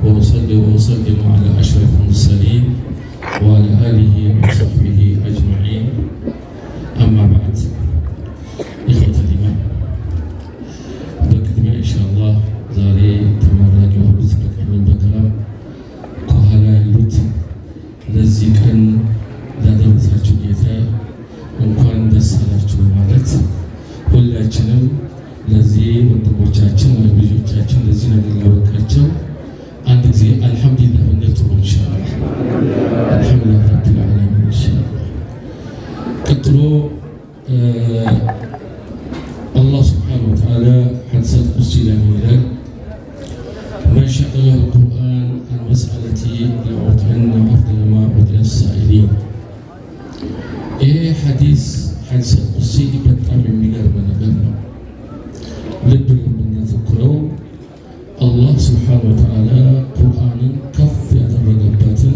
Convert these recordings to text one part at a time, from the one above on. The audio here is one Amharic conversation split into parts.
وأصلي وأسلم على أشرف المرسلين وعلى آله وصحبه أجمعين. أما بعد، إخوة الإيمان، በቅድሚያ ኢንሻአላህ ዛሬ ተመራቂ የሆኑት በቀኝም በግራም ከኋላ ያሉት ለዚህ ቀን ላደረሳችሁ ጌታ እንኳን ደስ አላችሁ ማለት ሁላችንም ለዚህ ወንድሞቻችን ወይም ልጆቻችን ለዚህ ነገር ላበቃቸው አንድ ጊዜ አልሐምዱሊላህ ብንል ጥሩ ኢንሻአላህ። አልሐምዱሊላህ ረቢል ዓለሚን ኢንሻአላህ። ቀጥሎ አላህ ስብሓነሁ ወተዓላ ሐዲስ ቁድሲ ላይ ምን ይላል? من شغله القرآن عن مسألتي لأعطينه أفضل ما أعطي السائلين። ይሄ ሐዲስ ሐዲስ ቁድሲ በጣም የሚገርም ነገር ነው። ልብ የምናተኩረው አላህ ስብሓነሁ ወተዓላ ቁርአንን ከፍ ያደረገበትን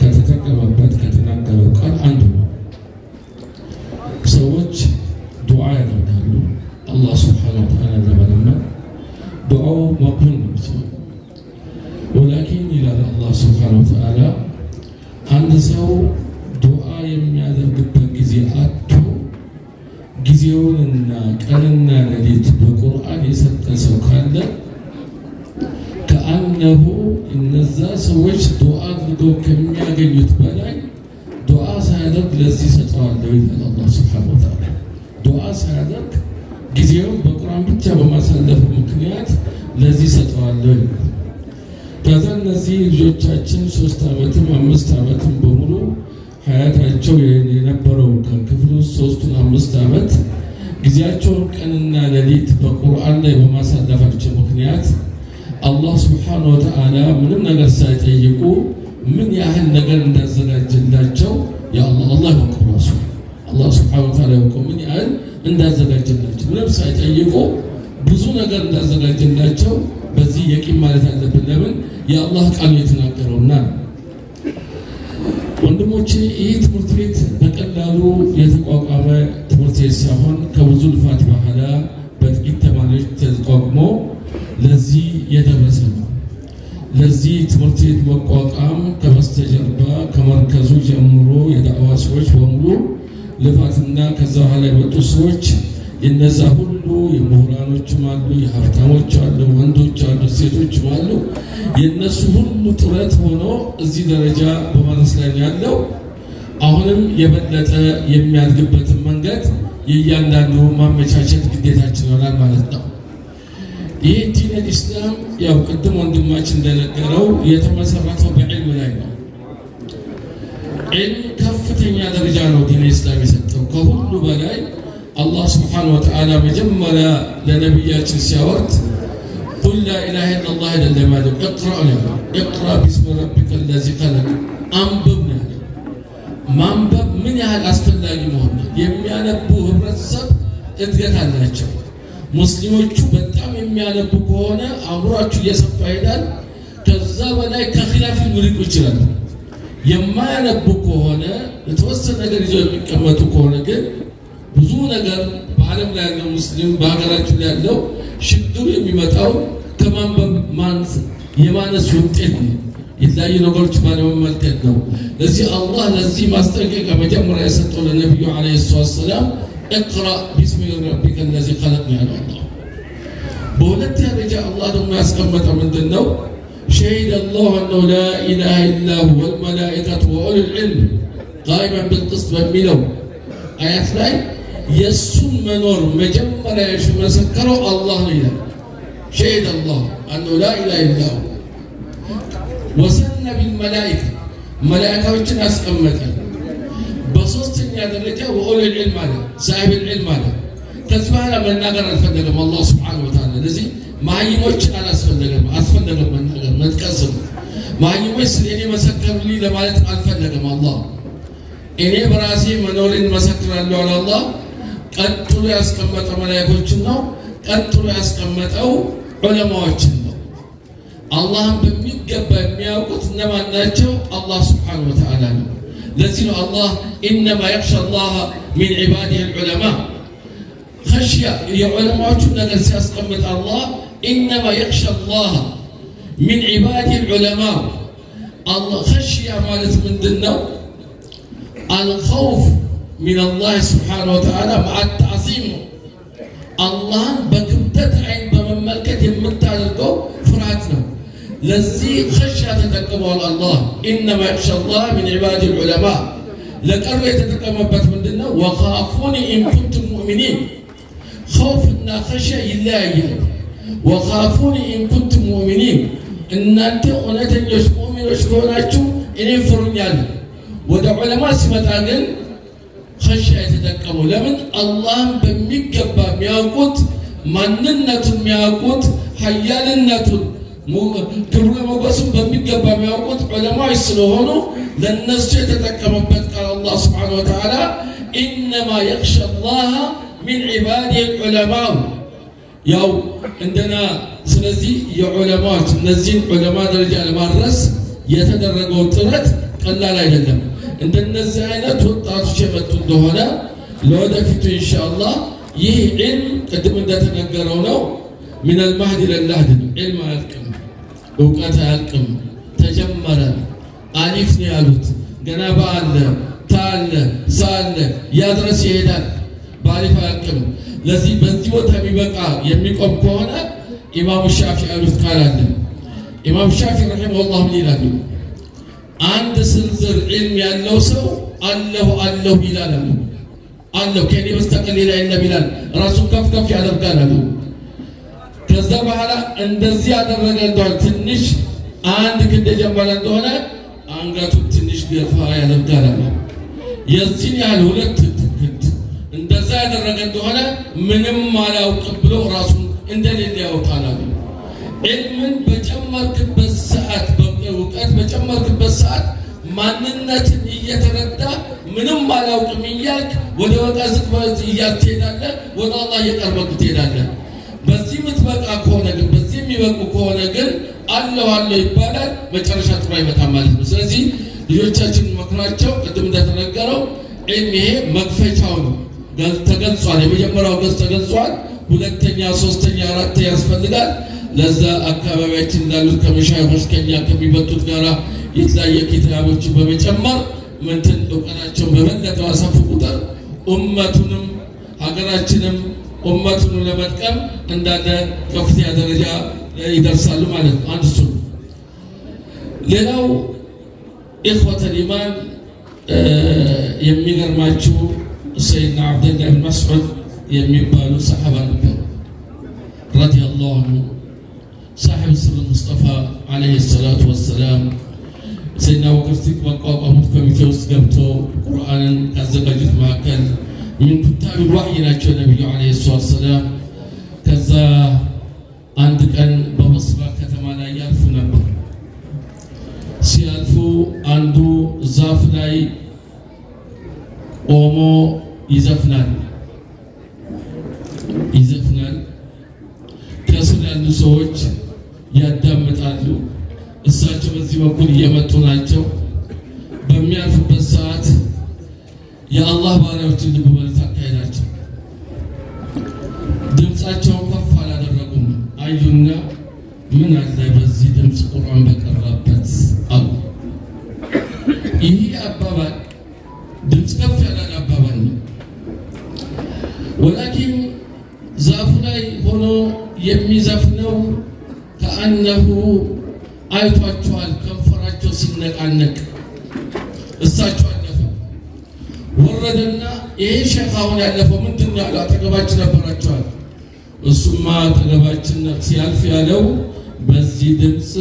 ከተጠቀመበት ከተናገረው ቃል አንዱ ነው። ሰዎች ዱዓ ያደርጋሉ አላህ ስብሓነሁ ወተዓላ ለመለመን፣ ዱዓው መቅቡል ነው። ወላኪን ይላል አላህ ስብሓነሁ ወተዓላ፣ አንድ ሰው ዱዓ የሚያደርግበት ጊዜ አጥቶ ጊዜውንና ቀንና ሌሊት በቁርአን የሰጠ ሰው ካለ ከአነሁ እነዛ ሰዎች ዱዓ አድርገው ከሚያገኙት በላይ ዱዓ ሳያደርግ ለዚህ ሰጠዋለሁ ይላል አላህ ስብሓነሁ ወተዓላ። ዱዓ ሳያደርግ ጊዜውን በቁርአን ብቻ በማሳለፉ ምክንያት ለዚህ ሰጠዋለሁ ይላል። ከዛ እነዚህ ልጆቻችን 3 ዓመትም 5 ዓመትም በሙሉ ሀያታቸው የነበረው ከክፍል ውስጥ 3ቱን 5 ዓመት ጊዜያቸውን ቀንና ሌሊት በቁርአን ላይ በማሳለፋቸው ምክንያት አላህ ስብሓነ ወተዓላ ምንም ነገር ሳይጠይቁ ምን ያህል ነገር እንዳዘጋጀላቸው የአላህ አላህ ይወቀው፣ ራሱ አላህ ስብሓነ ወተዓላ ይወቀው ምን ያህል እንዳዘጋጀላቸው፣ ምንም ሳይጠይቁ ብዙ ነገር እንዳዘጋጀላቸው በዚህ የቂን ማለት አለብን። ለምን? የአላህ ቃል የተናገረውና። ወንድሞቼ፣ ይህ ትምህርት ቤት በቀላሉ የተቋቋመ ትምህርት ቤት ሳይሆን ከብዙ ልፋት በኋላ በጥቂት ተማሪዎች ተቋቁሞ ለዚህ የደረሰ ነው። ለዚህ ትምህርት ቤት መቋቋም ከበስተጀርባ ከመርከዙ ጀምሮ የዳዕዋ ሰዎች በሙሉ ልፋትና ከዛ በኋላ የመጡ ሰዎች የነዛ ሁሉ የምሁራኖችም አሉ፣ የሀብታሞች አሉ፣ ወንዶች አሉ፣ ሴቶችም አሉ። የነሱ ሁሉ ጥረት ሆኖ እዚህ ደረጃ በመድረስ ላይ ያለው፣ አሁንም የበለጠ የሚያድግበትን መንገድ የእያንዳንዱ ማመቻቸት ግዴታችን ይሆናል ማለት ነው። ይህ ዲን አልኢስላም ያው ቅድም ወንድማችን እንደነገረው የተመሰረተው በዕልም ላይ ነው። ዒልም ከፍተኛ ደረጃ ነው ዲን ኢስላም የሰጠው። ከሁሉ በላይ አላህ ስብሓነሁ ወተዓላ መጀመሪያ ለነቢያችን ሲያወርድ ቁል ላ ኢላሃ ኢለላህ አይደለም ያለው፣ እቅራ ነው ያለው። اقرأ باسم ربك الذي خلق፣ አንብብ ነው ያለው። ማንበብ ምን ያህል አስፈላጊ መሆን ነው። የሚያነቡ ህብረተሰብ እድገት አላቸው። ሙስሊሞቹ በጣም የሚያነቡ ከሆነ አእምሯቸው እየሰፋ ይሄዳል። ከዛ በላይ ከኺላፍ ሊርቁ ይችላሉ። የማያነቡ ከሆነ፣ የተወሰነ ነገር ይዘው የሚቀመጡ ከሆነ ግን ብዙ ነገር በዓለም ላይ ያለው ሙስሊም፣ በሀገራችን ላይ ያለው ችግሩ የሚመጣው ከማንበብ የማነስ ውጤት ነው። የተለያዩ ነገሮች ባለመመልከት ነው። ለዚህ አላህ ለዚህ ማስጠንቀቂያ መጀመሪያ የሰጠው ለነቢዩ ዓለይሂ ሰላቱ ወሰላም اقرأ باسم ربك الذي خلق ነው ያለው አላህ። በሁለተኛ ደረጃ አላህ ደግሞ ያስቀመጠው ምንድን ነው? شهد الله أنه لا إله إلا هو والملائكة وأولو العلم قائما بالقسط በሚለው አያት ላይ የእሱን መኖር መጀመሪያ የመሰከረው አላህ ነው ይላል። شهد الله أنه لا إله إلا هو وثنى بالملائكة፣ መላኢካዎችን አስቀመጠ። በሶስተኛ ደረጃ وأولو العلم አለ፣ صاحب العلم አለ። ከዚህ በኋላ መናገር አልፈለገም አላህ ስብሓነሁ ወተዓላ። ለዚህ መሀይሞችን አላስፈለገም አስፈለገም መናገር መጥቀስም፣ መሀይሞች ስለ እኔ መሰከሩልኝ ለማለት አልፈለገም አላህ። እኔ በራሴ መኖሬን መሰክራለሁ አለ አላህ። ቀጥሎ ያስቀመጠው መላኢኮችን ነው። ቀጥሎ ያስቀመጠው ዑለማዎችን ነው። አላህን በሚገባ የሚያውቁት እነማን ናቸው? አላህ ስብሓነሁ ወተዓላ ነው። ለዚህ ነው አላህ إنما يخشى الله من عباده العلماء። خشية የዑለማዎቹን ነገር ሲያስቀምጥ አላህ إنما يخشى الله من عباده العلماء። አላህ خشية ማለት ምንድን ነው? الخوف من الله سبحانه وتعالى مع التعظيم ነው። አላህን በክብደት አይን በመመልከት የምታደርገው ፍርሃት ነው። ለዚህ خشية ተጠቅመዋል። አላህ إنما يخشى الله من عباده العلماء። ለቀሩ የተጠቀመበት ምንድን ነው? وخافون إن كنتم مؤمنين። خوف ና خشية ይለያያል። وخافون إن كنتم مؤمنين፣ እናንተ እውነተኞች ሙእሚኖች ከሆናችሁ እኔን ፍሩኛል። ወደ ዑለማ ሲመጣ ግን خشية የተጠቀሙ ለምን? አላህን በሚገባ የሚያውቁት፣ ማንነቱን የሚያውቁት፣ ሀያልነቱን፣ ክብረ ሞገሱን በሚገባ የሚያውቁት ዑለማዎች ስለሆኑ ለነሱ የተጠቀመበት ቃል አላህ سبحانه وتعالى إنما يخشى الله من عباده العلماء። ያው እንደና ስለዚህ የዑለማዎች እነዚህን ዑለማ ደረጃ ለማድረስ የተደረገው ጥረት ቀላል አይደለም። እንደነዚህ አይነት ወጣቶች የመጡ እንደሆነ ለወደፊቱ ኢንሻአላህ ይህ ዒልም ቅድም እንደተነገረው ነው። من المهد إلى اللحد ነው። ዒልም አያልቅም፣ እውቀት አያልቅም። ተጀመረ አሊፍ ነው ያሉት፣ ገና በአለ ታአለ ሳአለ ያ ድረስ ይሄዳል። በአሊፍ አያልቅም። ለዚህ በዚህ ቦታ የሚበቃ የሚቆም ከሆነ ኢማሙ ሻፊ ያሉት ቃል አለ። ኢማሙ ሻፊ رحمه الله ምን ይላሉ? አንድ ስንዝር ዒልም ያለው ሰው አለሁ አለሁ ይላል አሉ። አለሁ፣ ከእኔ በስተቀር ሌላ የለም ይላል። ራሱን ከፍ ከፍ ያደርጋል አሉ። ከዛ በኋላ እንደዚህ ያደረገ እንደሆነ፣ ትንሽ አንድ ክንድ የጀመረ እንደሆነ አንገቱን ትንሽ ገፋ ያደርጋል አሉ። የዚህን ያህል ሁለት ክንድ እንደዛ ያደረገ እንደሆነ ምንም አላውቅም ብሎ ራሱን እንደሌለ ያውጣል አሉ። ዒልምን በጨመርክበት ሰዓት፣ እውቀት በጨመርክበት ሰዓት ማንነትን እየተረዳ ምንም አላውቅም እያልክ ወደ ወቃ ዝቅ እያልክ ትሄዳለህ፣ ወደ አላህ እየቀረብክ ትሄዳለህ። በዚህ የምትበቃ ከሆነ ግን፣ በዚህ የሚበቁ ከሆነ ግን አለሁ አለሁ ይባላል፣ መጨረሻ ጥሩ አይመጣም ማለት ነው። ስለዚህ ልጆቻችን መክሯቸው፣ ቅድም እንደተነገረው ዒልም ይሄ መክፈቻው ነው፣ ተገልጿል። የመጀመሪያው ገጽ ተገልጿል። ሁለተኛ፣ ሶስተኛ፣ አራተኛ ያስፈልጋል። ለዛ አካባቢያችን እንዳሉት ከመሻይኾች ከኛ ከሚበልጡት ጋራ የተለያየ ኪታቦችን በመጨመር ምንትን እውቀታቸውን በበለጠ ባሰፉ ቁጥር ኡመቱንም ሀገራችንም ኡመቱንም ለመጥቀም እንዳለ ከፍተኛ ደረጃ ይደርሳሉ ማለት ነው። አንድ እሱ ነው። ሌላው إخوة الإيمان፣ የሚገርማችሁ ሰይድና አብደላህ ብን መስዑድ የሚባሉ ሰሓባ ነበሩ رضي الله عنه፣ صاحب سر المصطفى عليه الصلاة والسلام። ሰይድና አቡበክር ሲዲቅ ባቋቋሙት ኮሚቴ ውስጥ ገብቶ ቁርአንን ካዘጋጁት መካከል من كتاب الوحي ናቸው ነቢዩ عليه الصلاة والسلام። ከዛ አንድ ቀን በበስራ ከተማ ላይ ያልፉ ነበር። ሲያልፉ አንዱ ዛፍ ላይ ቆሞ ይዘፍናል ይዘፍናል። ከስር ያሉ ሰዎች ያዳምጣሉ። እሳቸው በዚህ በኩል እየመጡ ናቸው። በሚያልፉበት ሰዓት የአላህ ባሪያዎችን ልብ በሉት አካሄዳቸው። ድምፃቸውን ከፍ አላደረጉም። አዩና ምን አለ በዚህ ድምፅ ቁርአን በቀራበት አሉ። ይህ አባባል ድምፅ ከፍ ያላለ አባባል ነው። ولكن ዛፉ ላይ ሆኖ የሚዘፍነው كأنه አይቷቸዋል፣ ከንፈራቸው ሲነቃነቅ። እሳቸው አለፈ፣ ወረደና ይሄ ሼክ አሁን ያለፈው ምንድን ነው ያለው? አጠገባችን ነበራቸዋል። እሱማ አጠገባችን ሲያልፍ ያለው በዚህ ድምፅ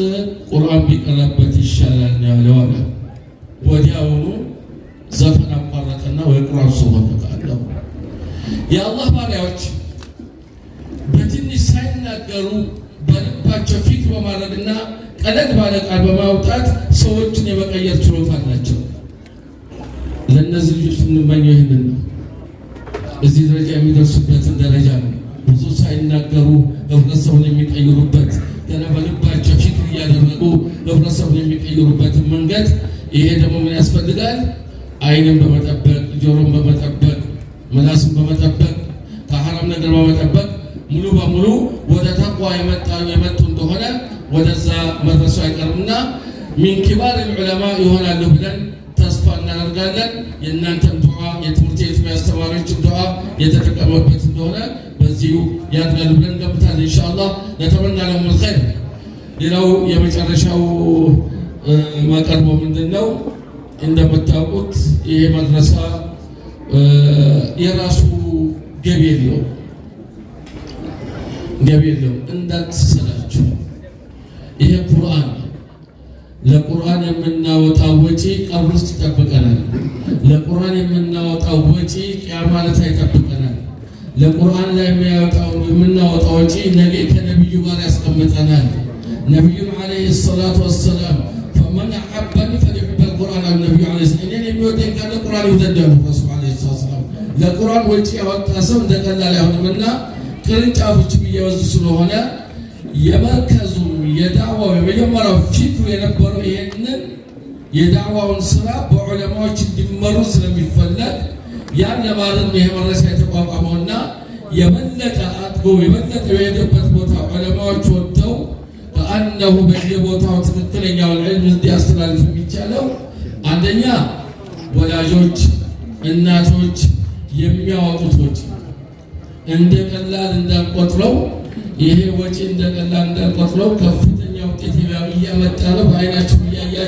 ቁርአን ቢቀራበት ይሻላል ነው ያለው አለ። ወዲያውኑ ዘፈን አቋረጠና ወይ ቁርአን ሱራ ተቃለው። የአላህ ባሪያዎች በትንሽ ሳይናገሩ በልባቸው ፊት በማድረግና ቀለል ባለ ቃል በማውጣት ሰዎችን የመቀየር ችሎታ አላቸው። ለእነዚህ ልጆች የምንመኘው ይህንን ነው። እዚህ ደረጃ የሚደርሱበትን ደረጃ ነው። ብዙ ሳይናገሩ ህብረተሰቡን የሚቀይሩበት፣ ገና በልባቸው ፊት እያደረጉ ህብረተሰቡን የሚቀይሩበትን መንገድ። ይሄ ደግሞ ምን ያስፈልጋል? አይንን በመጠበቅ፣ ጆሮን በመጠበቅ፣ ምላስን በመጠበቅ፣ ከሐራም ነገር በመጠበቅ ሙሉ በሙሉ ወደ ተቅዋ የመጡ እንደሆነ ወደዛ መድረሱ አይቀርምና من كبار العلماء ይሆናሉ ብለን ተስፋ እናደርጋለን። የእናንተም ዱዓ፣ የትምህርት ቤት ያስተማሪዎችም ዱዓ የተጠቀመበት እንደሆነ በዚሁ ያድጋሉ ብለን እንገምታለን። ኢንሻአላህ نتمنى لهم الخير። ሌላው የመጨረሻው ማቀርበው ምንድን ነው? እንደምታውቁት ይሄ መድረሳ የራሱ ገቢ የለውም፣ ገቢ የለውም። እንዳትሰላችሁ፣ ይሄ ቁርአን፣ ለቁርአን የምናወጣው ወጪ ቀብር ውስጥ ይጠብቀናል። ለቁርአን የምናወጣው ወጪ ቂያማ ዕለት ይጠብቀናል። ለቁርአን ላይ የምናወጣው ወጪ ነገ ከነቢዩ ጋር ያስቀምጠናል። ነቢዩም عليه الصلاة والسلام فمن أحبني فليحب القرآن አሉ። ነቢዩ عليه እኔን የሚወደኝ ካለ ቁርአን ይውደድ አሉ ረሱል عليه الصلاة والسلام። ለቁርአን ወጪ ያወጣ ሰው እንደ ቀላል አይሆንምና ቅርንጫፎች እየበዙ ስለሆነ የመርከዙ የዳዕዋው የመጀመሪያው ፊክሩ የነበረው ይሄንን የዳዕዋውን ስራ በዑለማዎች እንዲመሩ ስለሚፈለግ ያን ለማድረግ ነው ይሄ መድረሳ የተቋቋመውና የበለጠ አድጎ የበለጠ የሄደበት ቦታ ዑለማዎች ወጥተው ከአነሁ በየቦታው ትክክለኛውን ዒልም እንዲያስተላልፍ የሚቻለው አንደኛ ወላጆች፣ እናቶች የሚያወጡት ወጪ እንደ ቀላል እንዳንቆጥረው፣ ይሄ ወጪ እንደ ቀላል እንዳንቆጥረው ከፍተኛ ውጤት እያመጣ ነው። በአይናችሁ እያያችሁ